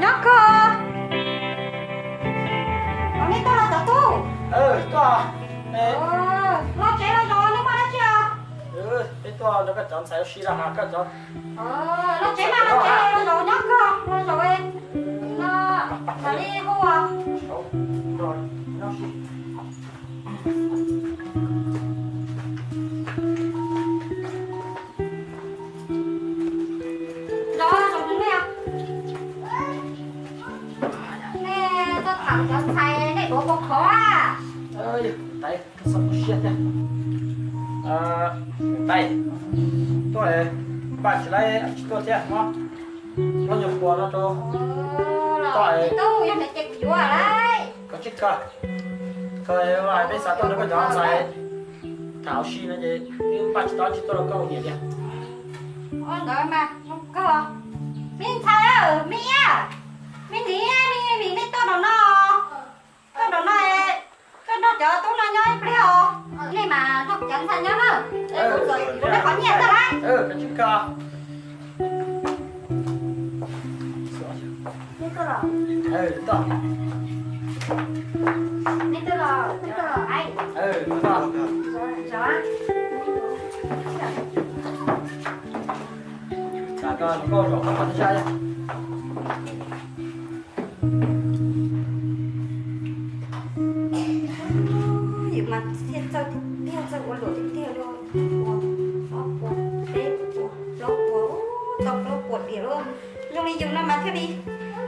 Nyob koj, nej tuaj los cov tub? Los tsev los zaum, nej muaj dab tsi os? Peb tuaj nrog koj cov ntxhais ua si los mas koj cov. Los tsev mas los tsev, los zaum nyob koj, los zaum, los li hu. Zaum, zaum nej. Nej tuaj tham cov ntxhais nej duav puas khov a? Tais, tais, tuaj npaj tsis laib tsis tuaj thiab no. Hlob nyuag puas no rau. Tub, yog ne ces kuv yuav lawm. Koj tsis kawg, koj hais peb xav tuaj nrog koj cov ntxhais tham ua si no ces twb npaj tsis tau tsis tuaj rau koj ua niam tiag. Ua ntawd mas zoo kawg. Me ntxhais, me iab, me niam, me vim nej tuaj nram no, tuaj nram no, koj nrog cov tub no nyob ib pliag os. Nej mas nrog kuv cov ntxhais nyob na, es kuv txawm yuav nej qhov nyiaj tag lawm. Nej tuaj los, nej tuaj los, nej tuaj los, zov, zov. Yus mas thiaj txawj tiag, txawj ua luam tiag tiag li. Ua ob puas, peb puas, plaub puas, tau plaub puas diam lauj. Zoo li yus no mas thiaj li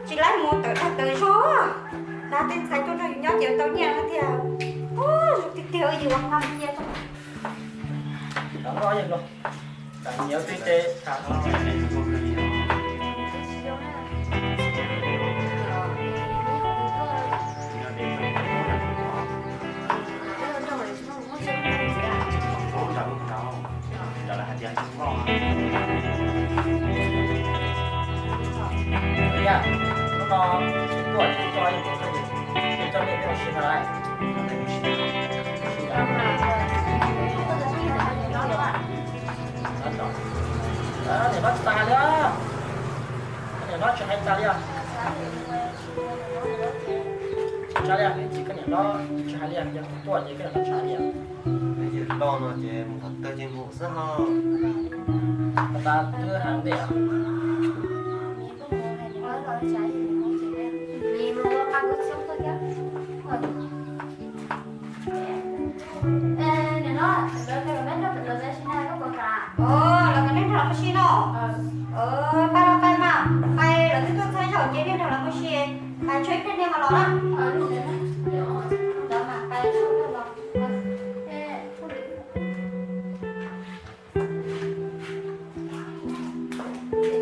tsis laib mus tawm dag tawm zog. Dag tej ntxhais tuaj nrog yus nyob ces tau nyiaj no tiag. Zoo tiag tiag yus ua nqa cia. Nyiam tej tes tham. Hnub no tuaj tsis tau ib tug, coj nej peb ua si no lawm. Niam hlob tsis tas hais li os. Niam hlob tsis hais tas li os. Tsis tas li os, tsis, koj niam hlob tsis hais li os, yog kuv tuaj ces koj niam hlob tsis hais li os. Peb yawg loj no ces mus qhov twg ces mus xwb ho. Koj tas twb hais ntej os. Los kom nej nrog lawv mus si no. Pais los pais mas, pais lawv twb tuaj txog zaum ces nej nrog lawv mus si, pais tshuav ib pliag nej ho los na. Ntawd mas pais los.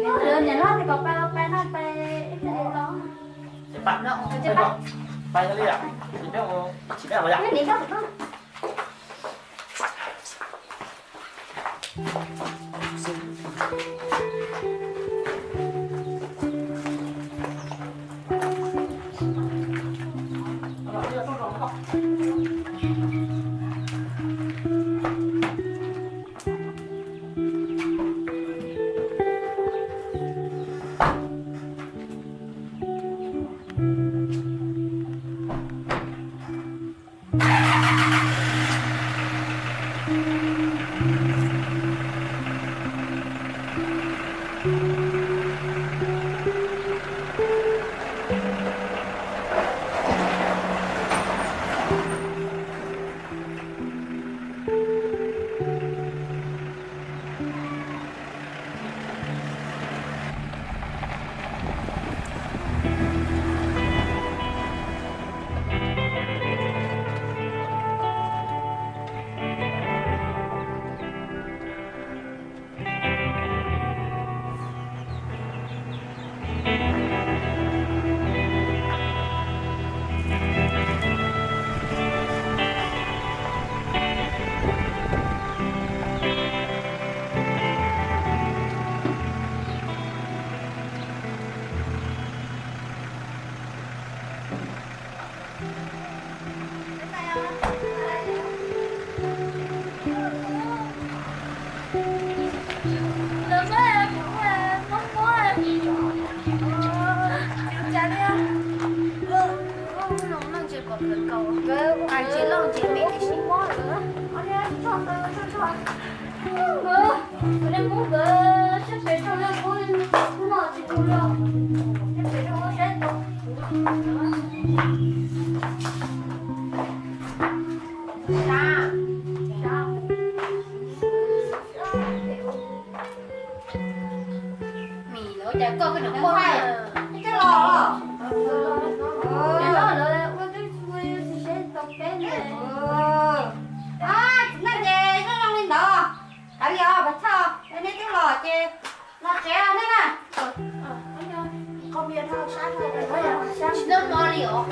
Niam hlob tias kom pais los pais no, pais ib pliag los. Pais li, peb mus ib chim peb los yom. Mim, lawv cas koj koj niam muaj hais, neb twb los los? Lawv ua twb ua tsis seb tau peb ne. Txiv neej ces zoo zoo li ntawd. Kav liam os, Pov Thoj, neb twb los ces los tsev nej na. Tsis muaj hmo li os.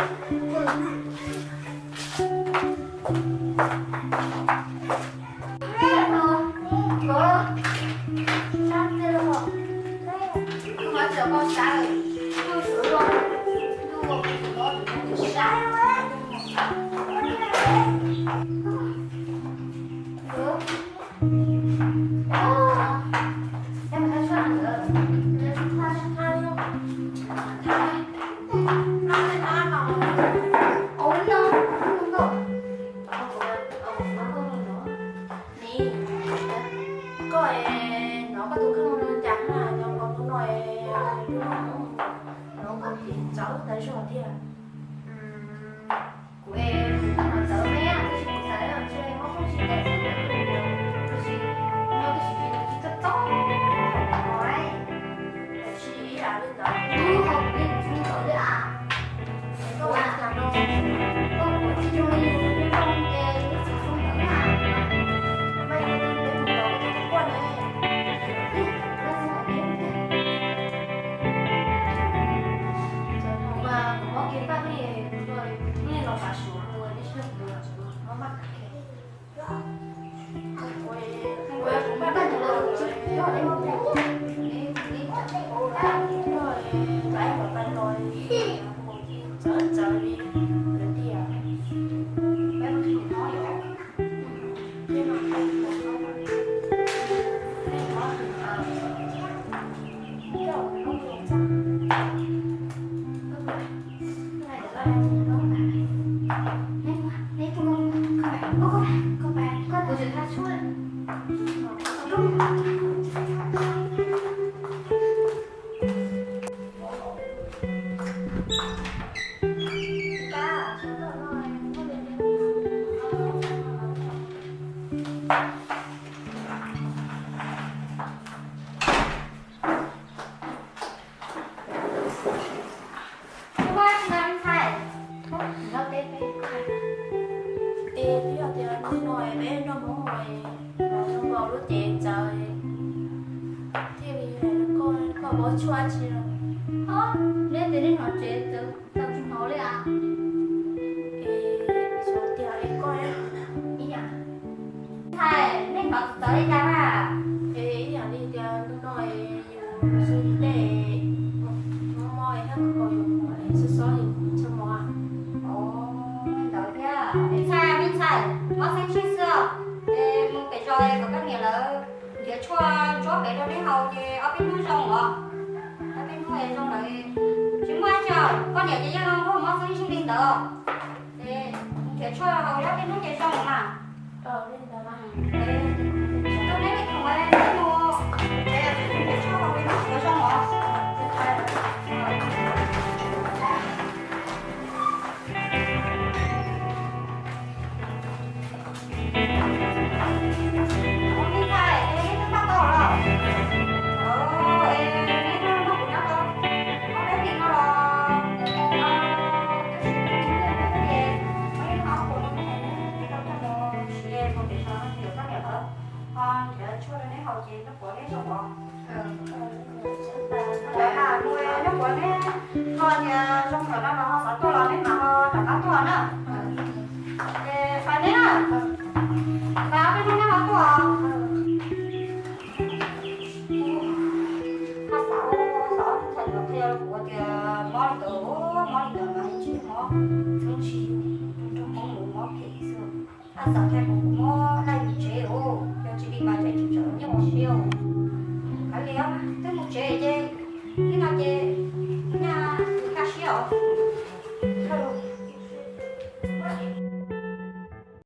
Nim, koj es hnov koj tus kheej no cas na, nyob nkaus hnub no es nyob nkaus ces txawv tas zog thiab. Kuv es kuv txawv me, tab sis kuv xav tias ntshe mob pheej sib teb xwb, tab sis nyob tab sis ces tsis txob txob hais no. Tab sis ib yam li ntawd, kuv ho kuv yeej tsis ntawd li as. Koj ua cas no, koj kuv tsis zoo li nyob zoo ces ib txwm zoo ntawd na. Maj peb mus los koj tus quaj ne. Txawm hais mas kuv mob kev npaj ne, kuv los pab suav mus, nej sib nug kuv mob maj khev. Ua tsis no me ntxhais, nyob teb peb. Es twb yog tias hnub no es peb nrog Hmoob mus es los zoo nkaus lub cev txawv thiaj li hais rau koj, koj puas tshuaj dab tsi los? Neb tias nej hnov tsev txawv txawv tsis hnov li as. Es xyov tiag es koj ib yam. Ntxhais, nej hnov txawv txawv li cas na? Es ib yam li tias hnub no es yus xub yus tej mob mob es hab khaus yus xob xob yus ntsej muag. Os, ntawd thiab. Me ntxhais, me ntxhais, mob xeeb tsheej xwb os. Es mus pem zos es kom koj niam lawv nrhiav tshuaj ntsuab pem rau neb haus ces ob peb hnub zoo os. Ob peb hnub es zoo lawm. Tsis muaj dab tsi os, koj niam ces yeej mob mob xeeb tsheej li ntawd. Es nrhiav tshuaj haus ob peb hnub ces zoo mas.